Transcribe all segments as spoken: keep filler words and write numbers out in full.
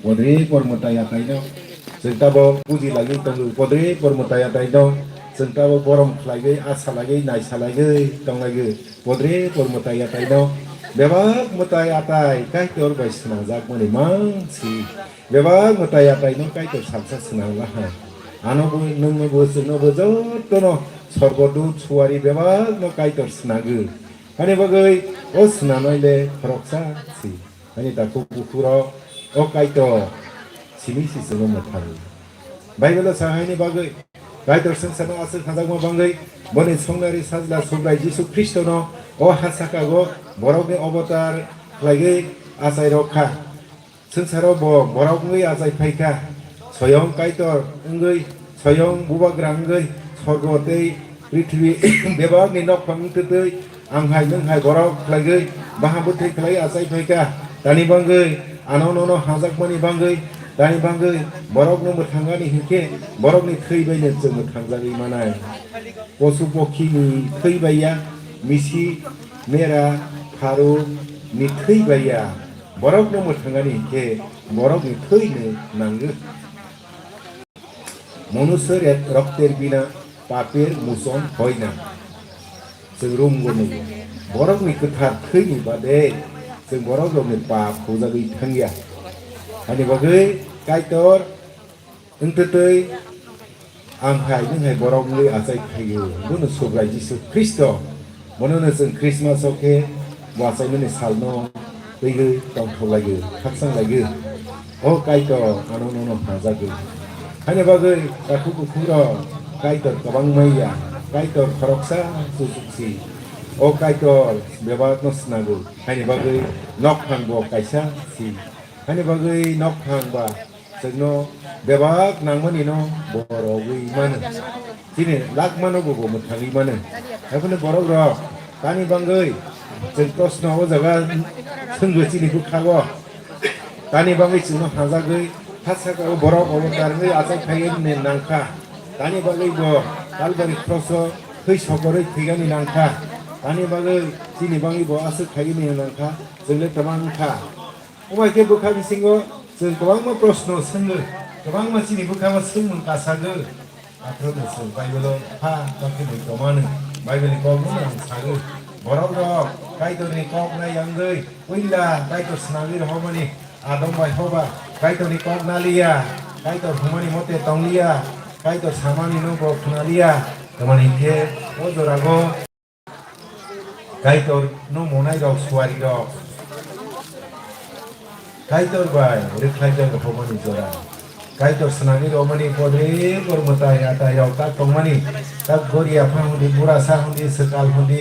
Podre por mwtai ataino chwng tabo puji lagwi tongo, podre por mwtai ataino chwng tabo borom khlaiwi, asa lagwi, naisa lagwi tonglaiwi, podre por mwtai ataino bebak mwtai atai Kaitor bai swnamjakmani mangsi, bebak mwtai ataino Kaitor salsa swnam laha. Ano bo, nwngno bo, chwngno bo, jotono sorgo dut suari bebakno Kaitor swnamgo. Ani bagwi o swnamnai le khoroksa si. Ani takhuk bukhuk rok o Kaitor simi si chwngno mwthang. Bible o sa haini bagwi Kaitor swngcharno aswk khajakma bangwi boni songnari sajla Subrai Jisu Khristono o ha saka o borokni obotar khlaiwi achai rok kha. Swngcharo bo borok wngwi achai phai kha. Soyong Kaitor wngwi, soyong Bubagra wngwi sorgo tei prithibi bebakni nokphang wngtwtwi ang hai nwng hai borok khlaigwi baha bwthai khlai achai phai kha. Tani bagwi ano nono hajakmani bagwi, tani bagwi borokno mwthangani hinkhe borokni thwi baino chwng mwthangjagwi manai. Posu pokhini thwi baiya, misi mera pharuk ni thwi baiya. Borokno mwthangani hinkhe borokni thwino nango. মনুষ্যর এক রক্তের বিনা পাপের মোচন হয় না. Chwng rumgo nugo. Borokni kwthar thwini bade chwng borok rokni pap hujagwi thangya. Ani bagwi Kaitor wngtwtwi ang hai nwng hai borok wngwi achai phaio. Bono Subrai Jisu Khristo. Bonono chwng Christmas o khe bo achaimani salno twiwi tongthok laio, khakchang laio. O Kaitor, ano nono hamjagwi. Haini bagwi takhuk bukhuk rok Kaitor kwbang maya, Kaitor khoroksa chuchuk si. O Kaitor bebakno snago. Haini bagwi nokphang bo kaisa si. Haini bagwi nokphang ba chwngno bebak nangmani no bo rogwi mano. Chini lak mano bo bo mwthangwi mano. Haikhe borok rok tani bagwi chwng proshno o jaga swngwi chini bwkhago. Tani bagwi chwngno hamjagwi ha saka o borok obo karwi achai phaiwi nangkha. Tani bagwi bo Kalbari kroso thwi sokorwi thwigani nangkha. Tani bagwi chini bagwi bo aswk khaiwi nangkha. Chwngno twmang wngkha. Omo hai khe bwkha bisingo chwng kwbangma proshno swngo, kwbangma chini bwkhao swngmung kasago. Aphuru chwng Bible-o pha tongkhe mui tongmani, Bible-ni kokno ang sago. Borok rok Kaitorni kok nai wngwi puila Kaitor swnamwi rohormani Adam bai Hoba Kaitorni kok naliya, Kaitor hwnmani mote tongliya, Kaitor samani no bo khwnaliya. Tamoni khe o jorago Kaitor no monai rok suari rok. Kaitor bai rwkhlai jak rok mani jora. Kaitor swnamwi rok mani podre bor mwtai atai rok tak tong mani. Tak goria pha hundi, burasa hundi, swkal hundi,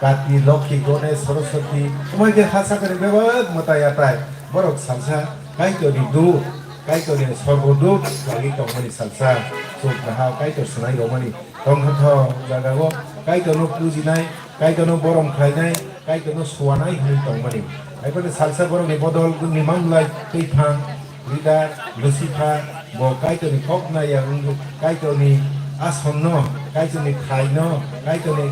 kati, lokhi, gone, soroswti. Omo hai khe ha sakani bebak mwtai atai. Borok salsa Kaitor ni dut, Kaitor ni sorgo dut lagwi tong mani salsa. Chuk naha Kaitor swnai rok mani. Tongthok jagao Kaitorno pujinai, Kaitorno borom khlainai, Kaitorno suanai hwnwi tongmani. Haiphano salsa borokni bodol gwnwi manlai twiphang, leader, Lucifer, bo Kaitorni kok naiya wngwi Kaitorni asonno, Kaitorni thaino, Kaitorni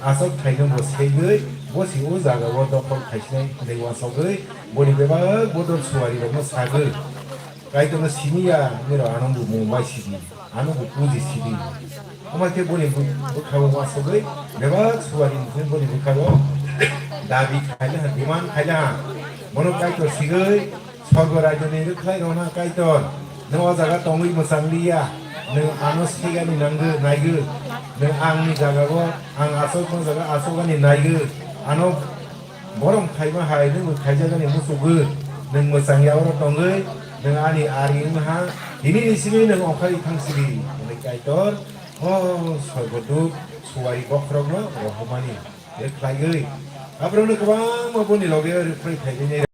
achok thaino bo segwi bosi o jagao dokhol khaisinai hwnwi uansugwi boni bebak bodol suarirokno sagwi. Kaitorno simi ya, nirok ano bo mung bai sidi, ano bo puji sidi. Omo khe boni bwkha-, bwkha-o uansugwi bebak suari ni boni bwkha-o dabi khaina, demand khaina. Bono Kaitor sigwi sorgo raijoni rwkhlai rwna Kaitor. Nwng o jaga tongwi mwchang liya, nwng ano segani nangwi, naiwi. Nwng angni jaga-o ang achukma jaga achukani naiwi. Ano Borom khaima hai nwng khaijagani muchugwi, nwng mwchang ya oro tongwi, nwng ani ari wng ha, tini ni simi nwng okhai thang sidi, hwnwi Kaitor, o sorgo dut, suari bokhorokno rohormani, rwkhlaiwi. Aborokno kwbangma boni loge rwkhlai phaimani,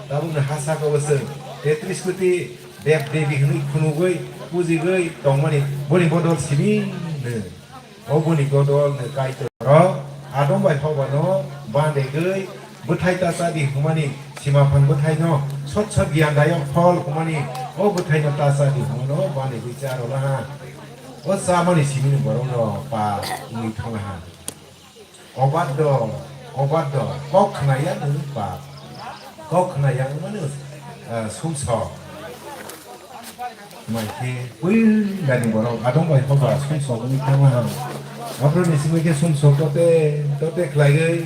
tabukni ha saka o chwng tetris koti deb debi hwnwi khunugwi, pujigwi tongmani, boni bodol simi nwng. Oboni godol ni Kaitor rok Adam bai Hoba no bandegwi bwthai ta cha di hwnmani, sima phan bwthai no sot sot giyan dayok phol hwnmani, o bwthai no ta cha di hwnmano bandegwi cha rwna ha. O chamani simi ni borok no pa wngwi thangna ha. Obaddo, obaddo, kok khna ya nwng pa. Kok khna ya wngmani, ah, sumsok. Mai khe puilani borok adong bai hoba sumsok wngwi thangma ham. Aphuru ni simi khe sumsok tote tote khlaiwi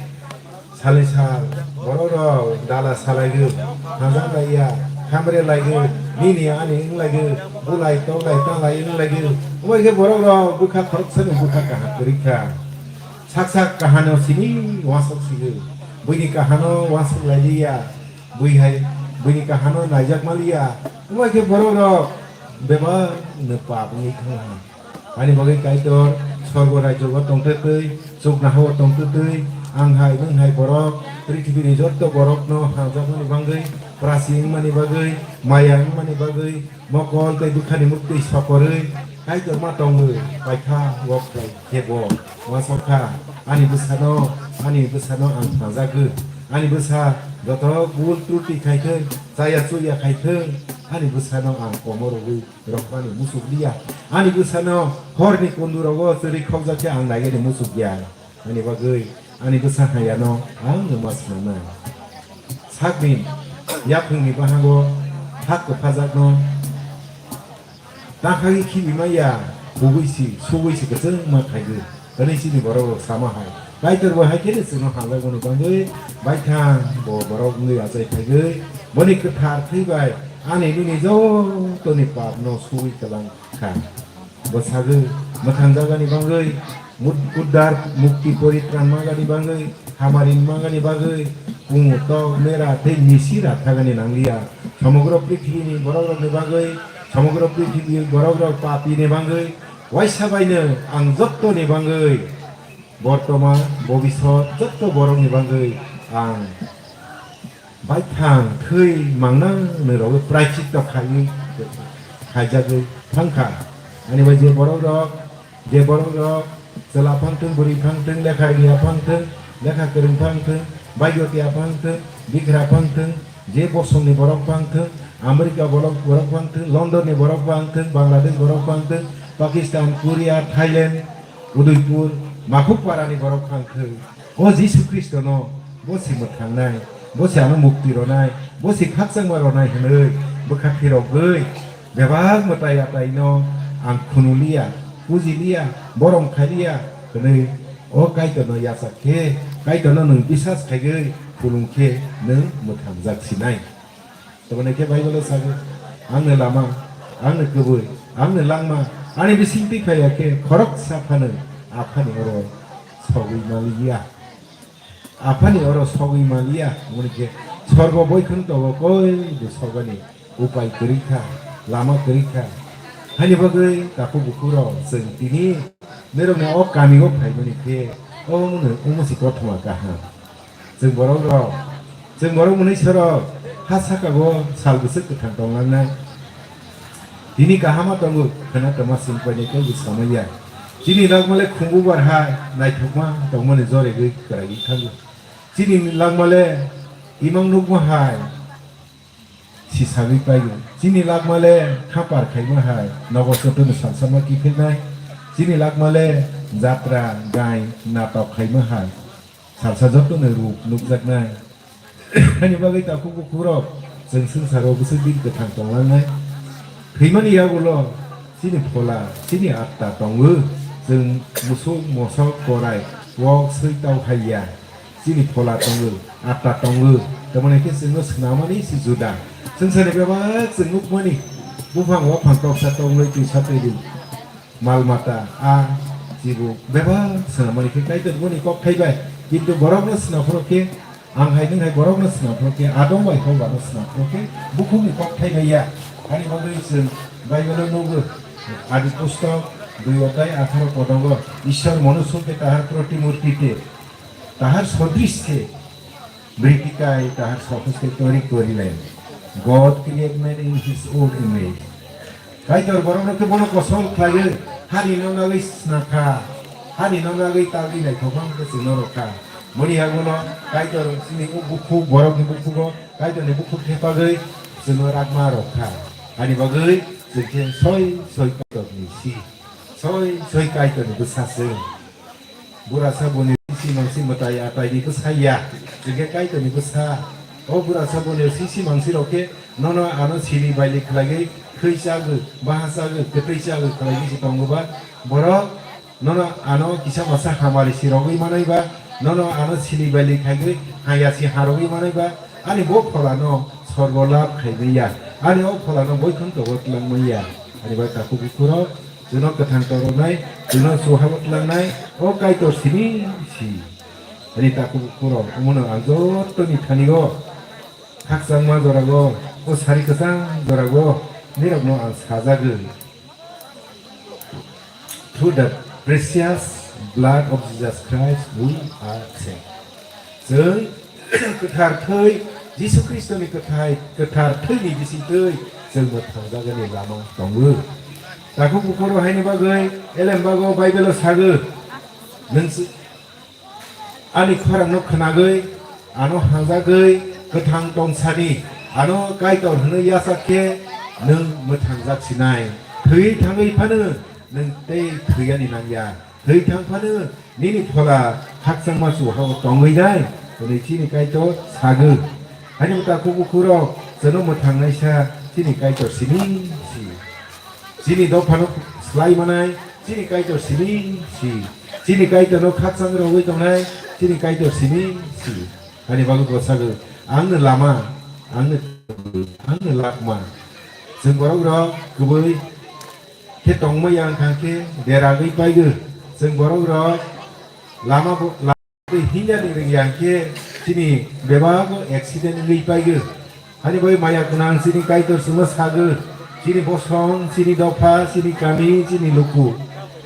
salai sal borok rok dala salaiwi hajak laiya, khamre laiwi, nini ani wng laiwi, bulai toklai talai wng laiwi. Omo khe borok rok bwkha khoroksani bwkha kaham kwrwi kha. Sak sak kahano simi uansuk sigi. Buini kahano uansuk lailiya. Bui hai, buini kahano naijak maliya. Omo khe borok rok bebak no pap wngwi thangha. Ani bagwi Kaitor sorgo rajyogo tongtwtwi, chuknohao tongtwtwi, ang hai nwng hai borok, prithibini jotto borokno hamjakmani bagwi, prasi wngmani bagwi, maya wngmani bagwi, mokol tei bwkhani muktwi sokorwi Kaitor ma tongwi paikha wok bai khe bo uansukha. Ani bwsano, ani bwsano ang thangjakgwi. Ani bwsa joto bul truti khaithwng, chaya chuya khaithwng, ani bwsano ang komorogwi rohormani muchuk liya. Ani bwsano horni kundurogo chwrwi khokjak khe ang naigani muchuk ya. Ani bagwi ani bwsa hayano ang nwma swnamnai. Sakni yaphangni bahango hak kwphajakno takhagwi khibi maya, hugwi si, sugwi si kwchwngma khaigwi. Hwnwi chini borok rok sama hai. Kaitor bo hai kheno chwngno hamjakmani bagwi baithang bo borok wngwi achai khaigwi. Boni kwthar thwi bai ani nini jotoni papno sugwi kwlang kha. Bo sagwi mwthang jagani bagwi, mud-, uddar mukti poritran mangani bagwi, hamari mangani bagwi, pungu tok mera tei misi rathagani nangliya. Somogro prithibini borokrokni bagwi, somogro prithibi borokrok papini bagwi, waisa baino ang jottoni bagwi, bortoman, bobisot jotto borokni bagwi ang baithang thwi mangnani rogwi praichitto khaiwi khaijagwi thangkha. Ani bai je borokrok, je borokrok chwla phangthwng, bwrwi phangthwng, lekha riya phangthwng, lekha kwrwng phangthwng, baigyotiya phangthwng, bikra phangthwng, je bosongni borok phangthwng, America borok, borok phangthwng, London ni borok phangthwng, Bangladesh borok phangthwng, Pakistan, Korea, Thailand, Udaipur, Makhukparani borok phangthwng. O Jisu Khristono, bo se mwthangnai, bo se ano mukti ronai, bo se khakchangma ronai hwnwi bwkha phirogwi bebak mwtai ataino ang khunuliya, pujiliya, borom khailiya hwnwi o Kaitorno yachak khe, Kaitorno nwng bisas khaigwi phulung khe nwng mwthangjak sinai. Tamoni khe Bible-o sago, "Angni lama, angni kwbwi, angni langma, ani bising twi phaiya khe khoroksa phano Aphani oro sogwi manliya." Aphani oro sogwi manliya, hwnwi khe sorgo boikhwno tongo, koibo sogani upai kwrwi kha, lama kwrwi kha. Haini bagwi takhuk bukhuk rok chwng tini norokni o kamio phaimani khe omono omo se kothoma kaham. Chwng borok rok, chwng borok mwnwi sorok ha saka o sal bwswk kwthang tonglangnai. Tini kahama tongo, khwna tongma chwng painai tei bwskango ya. Chini lagmale khumbu bar hai naithokma tongmani joregwi kwraiwi thango. Chini lagmale imang nukma hai sisagwi paio. Chini lagmale khapar khaima hai nogo chotoni salsama kiphilnai. Chini lagmale jatra, gai, natok khaima hai salsa jotono rup nukjaknai. Ani bagwi takhuk bukhukrok chwng swngcharo bwswk din kwthang tonglangnai. Thwimani yagulo chini phola, chini atta tongo. Chwng musuk, mosok, korai, wok, swi tau hai ya. Chini phola tongo, atta tongo. Tamoni khe chwngno swnamani se juda. Swngcharni bebak chwng nukmani buphang waphang toksa tonglai twi satwi di. Mal mata, a, chibuk, bebak swnamani khe Kaitor boni kok thai bai. Kintu borokno swnam phoro khe, ang hai nwng hai borokno swnam phoro khe, adong bai hok bano swnam phoro khe, bukhukni kok thai bai ya. Ani bagwi chwng Bible-o nugo, Adi Pustok, dui odhyay atharo kodogo, "Ishwar manushya ke tahar protimurti te, tahar sodrish te." Britikai tahar sohos ke tori kori lai. God create man in his own image. Kaitor borok no khe bono kosol khlaiwi, hani no nagwi sna kha, hani no nagwi tagwi naithok khe chwngno rw kha. Boni yagulo Kaitor chini o bukhuk, borokni bukhugo, Kaitorni bukhuk thepagwi chwngno rakma rw kha. Hani bagwi chwng khe soi soi Kaitorni si, soi soi Kaitorni bwsa chwng. Burasa boni sisi mangsi mwtai atai ni bwsa ya. Jengke Kaitor ni bwsa. O burasa boni sisi mangsi rok khe nono ano sini baili khlaiwi Twi chagwi, baha chagwi, kwtwi chagwi khlaigwi se tongo ba, borok nono ano kisa masa hamari si rogwi manai ba, nono ano sili bali khaigwi haya si harogwi manai ba, ani bo pholano sorgo lab khaimaya, ani o pholano boikhon togo twlangmaya. Ani bai takhuk bukhurok, chwngno kwthang toroknai, chwngno chuhabo twlangnai, o Kaitor simi si. Ani takhuk bukhurok, omono ang jottoni thani o. Khakchangma jorago, o sari kwchang jorago, nirokno ang sajagwi. Through the precious blood of Jesus Christ, we are saved. Chwng kwthar thwi, Jisu Khristoni kwthai, kwthar thwini bisingtwi chwng mwthangjagani lama tongo. Takhuk bukhoro haini bagwi, elem bago Bible-o sagwi, nwng Ani khorangno khnagwi, ano hanjagwi, kwthang tongsani, ano Kaitor hwnwi yachak khe nwng mwthangjak sinai. Thwi thangwi phano nwng tei thwiyani nangya. Thwi thang phano nini phola khakchangma chuhao tongwi nai, hwnwi chini Kaitor sagwi. Ani takhuk bukhurok chwngno mwthangnaisa chini Kaitor simi si. Chini dophano slai manai, chini Kaitor simi si. Chini Kaitorno khakchang rogwi tongnai, chini Kaitor simi si. Ani bagwi bo sagwi, "Angno lama, angno, angno lakma." Chwng borok rok kwbwi khe tongma yang kha khe deragwi paigwi. Chwng borok rok lama bo, Tei hinjani rwngya hwnkhe chini bebak accident wngwi paigo. Hani bai maya gwnang chini Kaitor chwngno sago, chini bosong, chini dopha, chini kami, chini luku.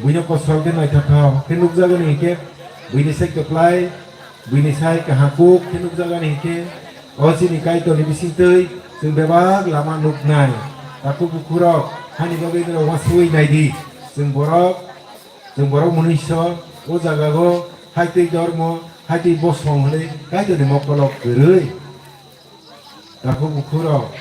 Buino kosol khe naithathok khe nukjagani hinkhe, buini sai kwplai, buini sai kahakuk khe nukjagani hinkhe, o chini Kaitorni bisingtwi chwng bebak lama nuknai. Takhuk bukhurok hani bagwi norok uansugwi naidi. Chwng borok, chwng borok mwnwiso o jagao Haitwi dormo, haitwi bosong hwnwi Kaitorni mokolo kwrwi. Takhuk bukhurok,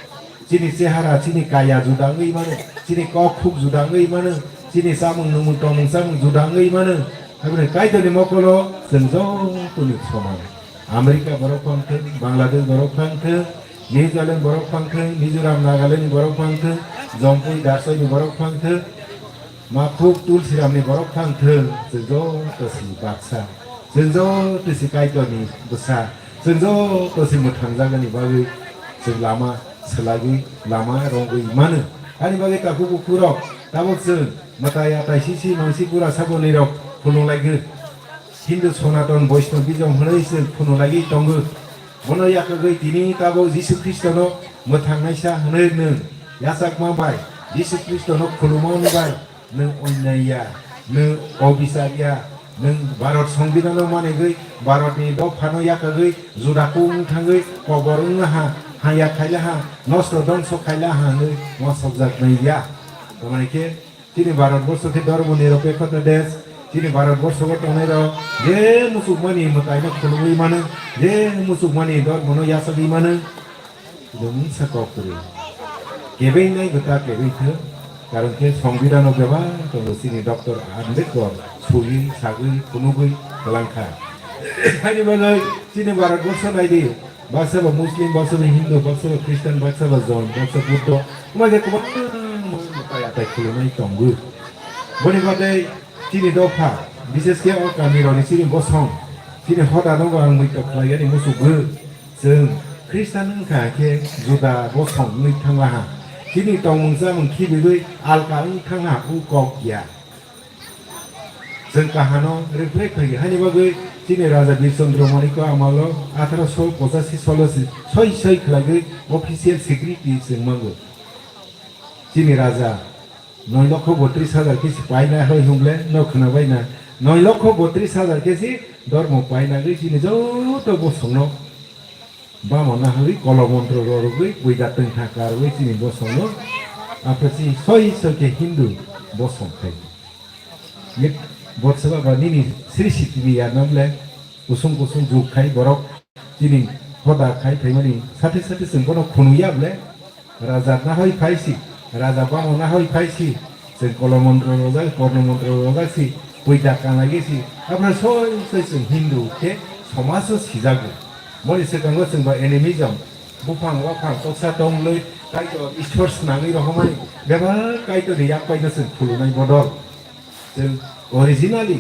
chini chehara, chini kaya juda wngwi mano, chini kok khuk juda wngwi mano, chini chamung nwngmung tongmung chamung juda wngwi mano. Haiboni Kaitorni mokolo chwng jotoni soman. America borok phang thwng, Bangladesh borok phang thwng, New Zealand borok phang thwng, Mizoram, Nagaland borok phang thwng, Jompui, Darsoi ni borok phang thwng, Makhuk Tulsiramni borok phang thwng, chwng joto si baksa, chwng joto si Kaitorni bwsa, chwng joto si mwthangjagani bagwi chwng lama swlagwi lama rwngwi mano. Ani bagwi takhuk bukhurok tabuk chwng mwtai atai sisi mangsi bura saboni rok khulumlaigwi. Hindu Sonaton Boishnobism hwnwi chwng khulumlaigwi tongo. Bono yakagwi tini tabuk Jisu Khristono mwthangnaisa hwnwi nwng yachakma bai, Jisu Khristono khulumani bai nwng onnai ya, nwng obichar ya, nwng Bharat Songbidanno manigwi, Bharatni dophano yakagwi juda kung wng thangwi kobor wngna ha, haya khaila ha, nosto dongso khaila ha hwnwi uansukjaknai ya. Tamani khe chini Bharat borsho khe dhormo nirapekkhota desh, chini Bharat borsho o tongnai rok je muchukmani mwtaino khulumwi mano, je muchukmani dhormono yachagwi mano, Mungsa kok kwrwi. Kebeng nai bwta kebeng thwng, karon khe Songbidan o bebak tongo chini Doctor Ambedkar swiwi, sagwi, phunugwi kwlang kha. Haini bagwi chini Bharat borsho nai di, baksa ba Muslim, baksa ba Hindu, baksa ba Christian, baksa ba Jain, baksa Buddho, wngma khe kwbangma mwtai atai khulumwi tongo. Boni bagwi chini dopha, bises khe o kami rokni chini bosong, chini hoda no bo ang muitok khlai yani muchukgo. Chwng Khristan wngkha khe juda bosong wngwi thangla ha. Chini tongmung chamung khibigwi alka wngwi thangla ha, o kok ya. Chwng kahano reflect khaikha, hani bagwi chini Raja Bir Chandra Manikya amalo atharo sho pochashi solo si soi soi khlaigwi official security chwng mango. Chini Raja noi lokho botris hajar khe si paina hoi hwnle no khwnabaina. Noi lokho botris hajar khe si dormo painagwi chini joto bosongno bamona hwnwi kolomontro rorogwi puida twngtha karwi chini bosongno aphrasi soi soi khe Hindu bosong khai. Ye botsaba ba nini sri sitini ya namle kusung kusung juk khai borok. Chini hoda khai phaimani sate sate chwng bono khunu ya ble? Raja nahoi phai si, raja bamo nahoi phai si, chwng kolo montro rojak, korno montro rojak si, puida kanai si, aphra soi soi chwng Hindu khe somajo sijago. Boni swkango chwng ba animism, buphang waphang toksa tong loi, Kaitor Ishwar swnamwi rohormani bebak Kaitorni yak paino chwng khulumnai bodol. Chwng originally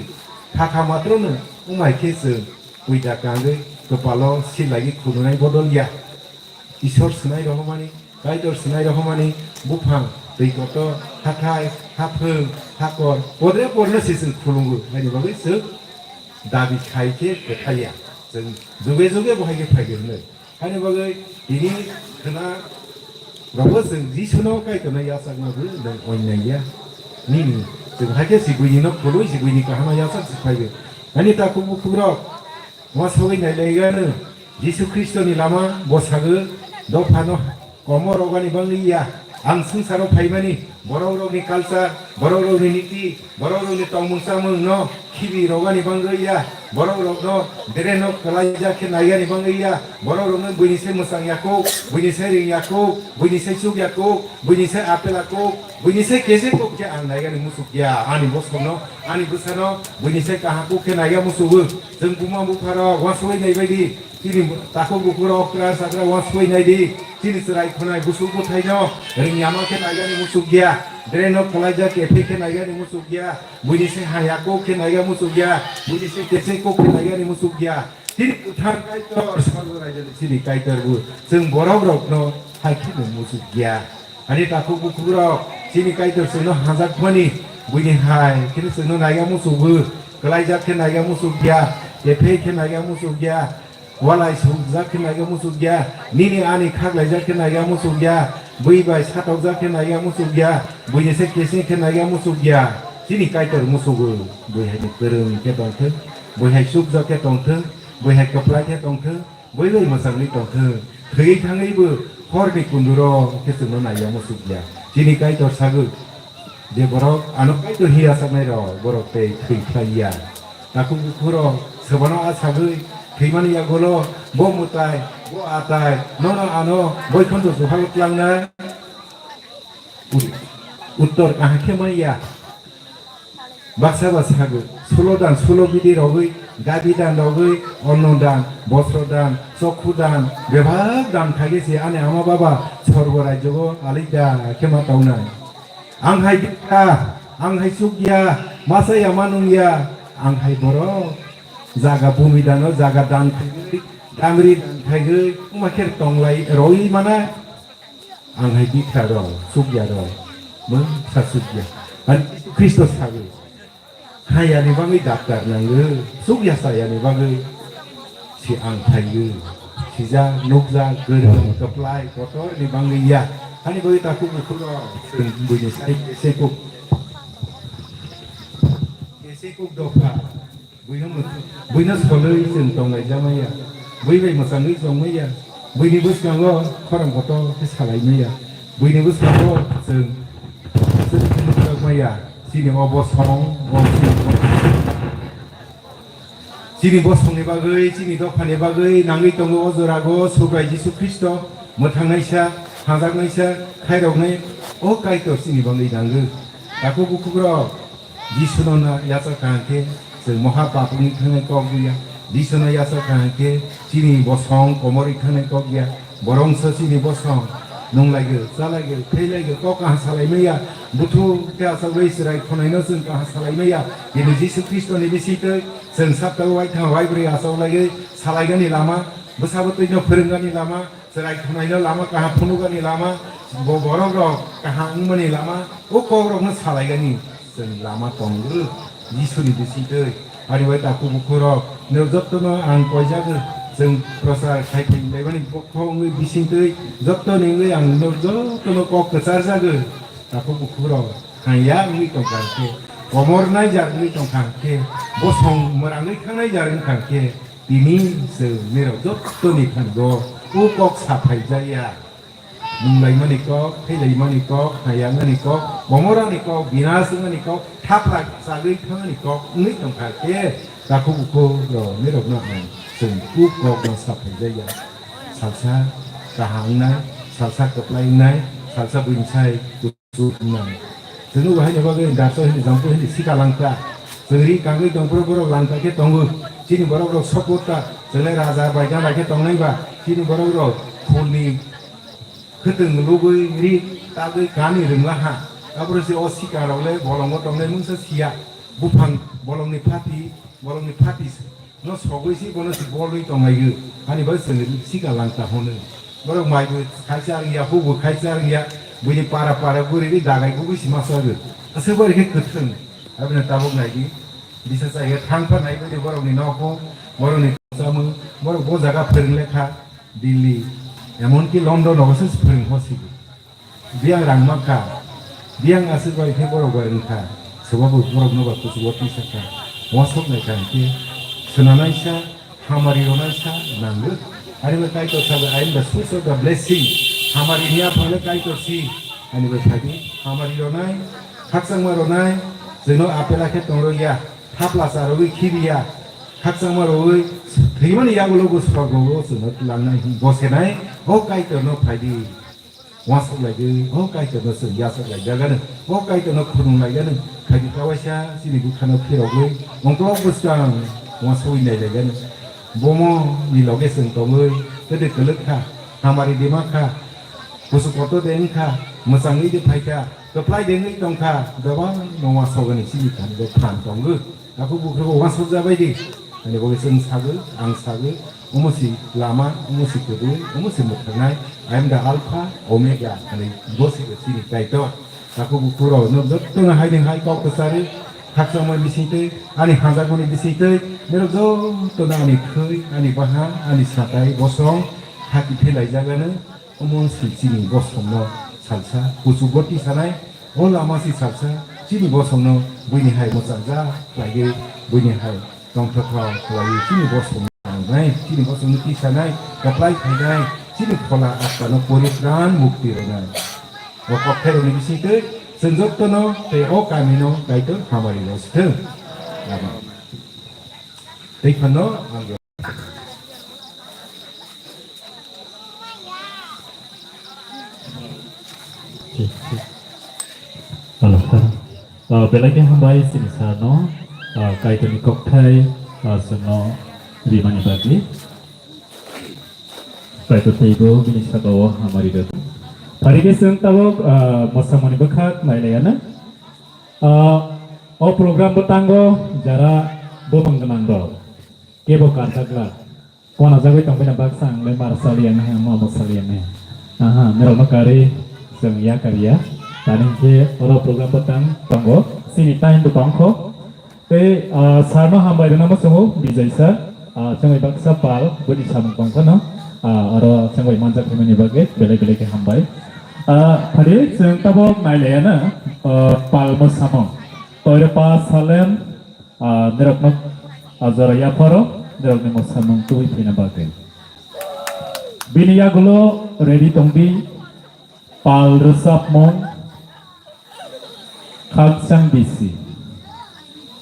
kha kha matrono wng hai khe chwng puida kangwi kwpalo silaiwi khulumnai bodol ya. Ishwar swnai rohormani, Kaitor swnai rohormani, buphang, twi kotor, hathai, haphwng, hakor, podre porno se chwng khulungo, haini bagwi chwng dabi khai khe kwthai ya. Chwng juge juge bo hai khe phai khe hwnwi. Haini bagwi tini khwna rogo chwng Jisuno Kaitorno yachakna bo nwng onnai ya. Nini chwng hai khe si buini no khulwi si buini kaham no yachak si phai khe. Ani takhuk bukhuk rok, uansugwi nailaigano Jisu Khristoni lama bwsagwi dophano komo rogani bangwi ya. Ang swngcharo phaimani borokrokni culture, borokrokni niti, borokrokni tongmung chamungno khibi rogani bangwi ya. Borokrokno dereno kwlaijak khe naigani bangwi ya. Borokrokno buini se mwchang yakuk, buini se ring yakuk, buini se chuk yakuk, buini se apel yakuk, buini se kese kuk khe ang naigani muchuk ya. Ani bosongno, ani bwsano buini se kaham kuk khe naiga muchugo. Chwng buma bupharok uansugwi naibaidi, chini takhuk bukhuk rok okra sakra uansugwi naidi, chini chwrai khwnai busuk bwthaino ring yama khe naigani muchuk ya, draino kwlaijak kephi khe naigani muchuk ya, buini se ha yakuk khe naiga muchuk ya, buini se kese kuk khe naigani muchuk ya. Chini kwthar Kaitor sorgo raijoni chini Kaitor bo chwng borokrokno hai kheno muchuk ya. Ani takhuk bukhuk rok, chini Kaitor chwngno hamjakmani, buini hai kheno chwngno naiga muchukgo, kwlaijak khe naiga muchuk ya, kephei khe naiga muchuk ya, walai sukjak khe naiga muchuk ya, nini ani khaklaijak khe naiga muchuk ya, bui bai satokjak khe naiga muchuk ya, buini se kesing khe naiga muchuk ya. Chini Kaitor muchugo, bui hai ni kwrwng khe tongthwng, bui hai chukjak khe tongthwng, bui hai kwplai khe tongthwng, bui bai mwchangwi tongthwng, thwiwi thangwibo horni kunduro khe chwngno naiya muchuk ya. Chini Kaitor sagwi je borok ano Kaitor hiya saknai rok, borok tei thwi phlai ya. Takhuk bukhuk rok swbano a sagwi thwimani yagulo bo mwtai, bo atai, nono ano boikhonto juhal tlangnai. Ut-, uttor kaham khe manya. Baksa ba sago, sulo dan, sulo bidi rogwi, gabi dan rogwi, onno dan, bosro dan, chokhu dan, bebak dan khaigwi se ani ama baba sorgo rajyogo alida khe ma tongnai. Ang hai bikha, ang hai chukya, masa ya manung ya, ang hai borok. Jaga bumi dano, jaga dan khaigwi, damri dan khaigwi, wngma khe tonglai rogwi mana. Ang hai bikha rok, chukya rok, mungsa chukya. Ani Jisu Khristo sagwi, hayani bagwi daktar nangwi, chukya sayani bagwi si ang phaiwi, sijak, nukjak, kwrwng, kwplai, kotorni bagwi ya. Hani bagwi takhuk bukhuk rok, chwng buini sai, sai kuk, sai kuk dopha. Buino mw-, buino solwi chwng tonglaijak maya. Bui bai mwchangwi chong maya. Buini bwskango khorang kotor khe salai maya. Buini bwskango chwng, chwng mwchang maya. Chini o bosong, o chini bosong. Chini bosongni bagwi, chini dophani bagwi nangwi tongo o jorago Subrai Jisu Khristo, mwthangnaisa, hajaknaisa, khairoknai o Kaitor chini bagwi nango. Takhuk bukhuk rok, Jisuno na yachak kaham khe chwng moha pap wngwi thangnai kok ya. Jisuno yachak kaham khe chini bosong komorwi thangnai kok ya. Borongso chini bosong nunglaigwi, chalaigwi, thailaigwi kok kaham salaimaya. Buthu khe achagwi chwrai khonaino chwng kaham salaimaya. Kini Jisu Khristoni bisingtwi chwng saptao waithang waibrwi achaklaigwi salaigani lama, bwsabo twino phwrwngani lama, chwrai khwnaino lama kaham phunukani lama, bo-, borokrok kaham wngmani lama, o kokrokno salaigani chwng lama tongo Jisuni bisingtwi. Ani bai takhuk bukhurok, norok jottono ang koijago, chwng prochar khai phailaimani bokho wngwi bisingtwi jottoni wngwi ang norok jottono kok kwcharjago. Takhuk bukhurok, haya wngwi tongkha khe, komor naijak wngwi tongkha khe, bosong mwrangwi thangnai jar wngkha khe, tini chwng norok jottoni phango o kok saphaijaya. Nunglaimani kok, thailaimani kok, hayangmani kok, bomorani kok, binas wngmani kok, thaprak chagwi thangmani kok wngwi tongkha khe, takhuk bukhurok norokno ang chwng o kokno saphaijaya. Salsa kaham wngnai, salsa kwplai wngnai, salsa buinisai Chwng nugo haino bagwi daksa hini jampu hini sika langta. Chwng ri kangwi tong phuru borok langta khe tongo. Chini borok rok support ta. Chwng le raja bai gana khe tongnai ba. Chini borok rok khulni Kwtwng lugwi ri tagwi kani rwngla ha. Aboro se o sika rok le bolongo tongnai mungsa siya. Buphang bolongni phati, bolongni phati no sogwi si bono si bolwi tonglaio. Ani bai chwng sika langta hwnwi. Borok mai bo khai cha rwngya, huk bo khai cha rwngya. Buini para para guri ri dagai gugui si ma sogwi. Aswk bai khe kwtwng. Aboni tabuk nai di. Bisa chaya thang pha nai bai di borokni nogo, borokni chamung, borok bo jaga phwrwng lekha. Delhi, emonki London rogo se phwrwng hosigi. Biyang rang mankha, biyang aswk bai khe borok bai wngkha, swbabo borokno ba kuchugo tisa kha. Uansuk nai kha hinkhe swnanaisa, hamari ronaisa nango. Ani bai Kaitor sabai, I am the source of the blessing. Hamari ni aphano Kaitor si, ani bai phadi, hamari ronai, khakchangma ronai, chwngno apela khe tongro ya, thapla charogwi khibiya, khakchangma rogwi thwimani yagulo bo sorgo o chwngno tlangnai hwn bosenai, o Kaitorno phaidi. Uansuk laigwi, o Kaitorno chwng yachak laijagano, o Kaitorno khulum laigano, phaidi kawaisa chini bukhano phirogwi, ongklok bwskang uansugwi nai laigano. Bomo ni loge chwng tongwi, kwdwi kwlwk kha, hamari dima kha, kusu kotor de wngkha, mwchangwi de phaikha, kwplai de wngwi tongkha, bebak no uansugani chini thani bo phan tongwi. Takhuk bukhuk bo uansukjabai di. Ani bagwi chwng sagwi, ang sagwi, omo si lama, omo si kwdwi, omo si mwthangwi. I am the Alpha, Omega, ani bo si chini Kaitor. Takhuk bukhuk rok no jotono hai ni hai kok kwchari, khakchangmani bisingtwi, ani hamjakmani bisingtwi, norok jotono ani khwi, ani bahan, ani satai, bosong, haki phelaijagano, omo si chini bosongno salsa, kuchugo tisanai, o lama si salsa, chini bosongno buini hai mwchangja khlaiwi, buini hai tongthokthok khlaiwi, chini bosongno nangnai, chini bosongno tisanai, kwplai khainai, chini phola atkano pori pran mukti rwnai. O kokthairokni bisingtwi chwng jotono tei o kamino Kaitor hamari rw sithwng. Amen. Tei phano ang Hello, hello. Ah, belai khe hambai chini sir no, ah, Kaitorni kokthai, ah, chwngno rimani bagwi. Kaitor teibo bini saka-o hamari rw. Phari khe chwng tabuk, ah, mwsamani bwkhak nailaiyana. Ah, o program bwtango jara bumung gwnang rok kebo karjakla. Wana jagwi tongbaina baksa ang le mar saliya nai, ang ma bo saliya nai. Aha, norokno karwi chwng ya karya. Tani hwnkhe oro program bwtang tongo. Chini time bo tongkho. Tei, ah, sir no hambai rwna muchungo, Bijay sir. Ah, chwngwi baksa pal, bwni samung tongphano. Ah, oro chwngwi manjak himani bagwi belai belai khe hambai. Ah, phari chwng tabuk nailaiyana, ah, pal mwsamung. Toiropa Salem, Ah, norokno, ah, jora yapharo, norokni mwsamung tubui phaina bagwi. Bini yagulo ready tongdi, pal rwchapmung, khakchang bisi.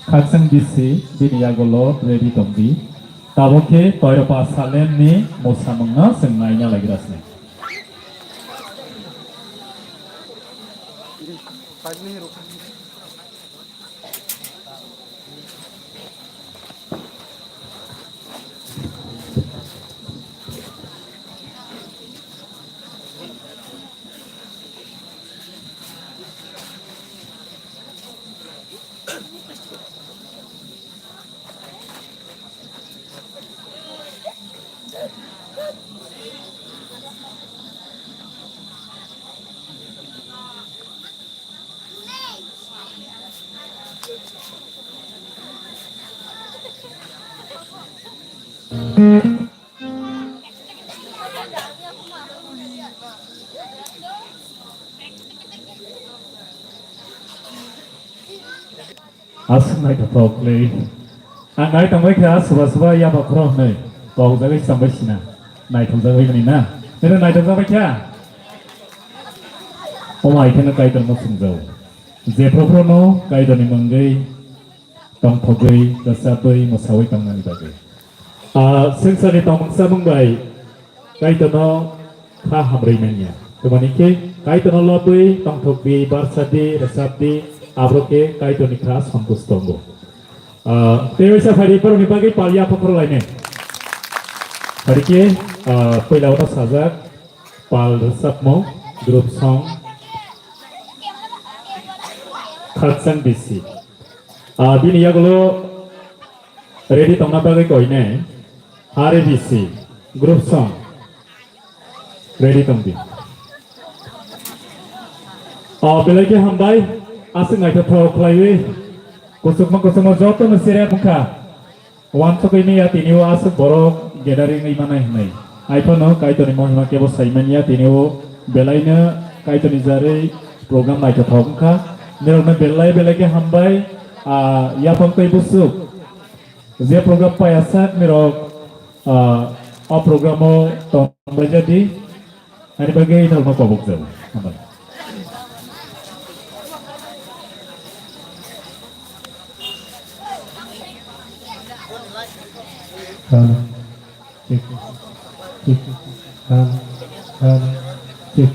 Khakchang bisi, bini yagulo ready tongdi. Tabuk khe Toiropa Salemni mwsamungno chwng naina laigrasni. Aswk naithothok le. Ang nai tongbai kha, suba suba yaba khoro hwnwi kok jagwi chambai sina. Naithokjagwi hwnwi na? Nini naithokjagwi kha? Omo hai kheno Kaitor no swngjao. Jephru phru no Kaitor ni mungwi tongthogwi, kwchapwi, mwsawi tongnani bagwi. Ah, swngcharni tongmung chamung bai Kaitorno kha hamrwi manya. Tamoni khe Kaitorno lobwi tongthokdi, barsadi, rwchapdi, aborok khe Kaitorni kha santush tongo. Ah, tei waisa phari borokni bagwi pal yapha khorlainai. Phari khe, ah, puila uno sajak, Pal rwchapmung, group song, Khakchang bisi. Ah, bini yagulo ready tongna bagwi koinai. Hari bisi, group song, ready tongdi. Ah, belai khe hambai, aswk naithothok khlaiwi, kuchukma kuchukma jotono sere wngkha. Wansugwi manya tini o aswk borok gathering wngwi manai hwnwi. Haiphano Kaitorni mohima kebo saimanya tini o belaino Kaitorni jarwi program naithothok wngkha. Nirokno belai belai khe hambai, ah, yaphang tei bwswk je program paiya sak nirok, ah, o program o tongbai jadi. Ani bagwi ithal no kobok jago. Hambai. Hal. Tik. Tik. Hal. Hal. Tik.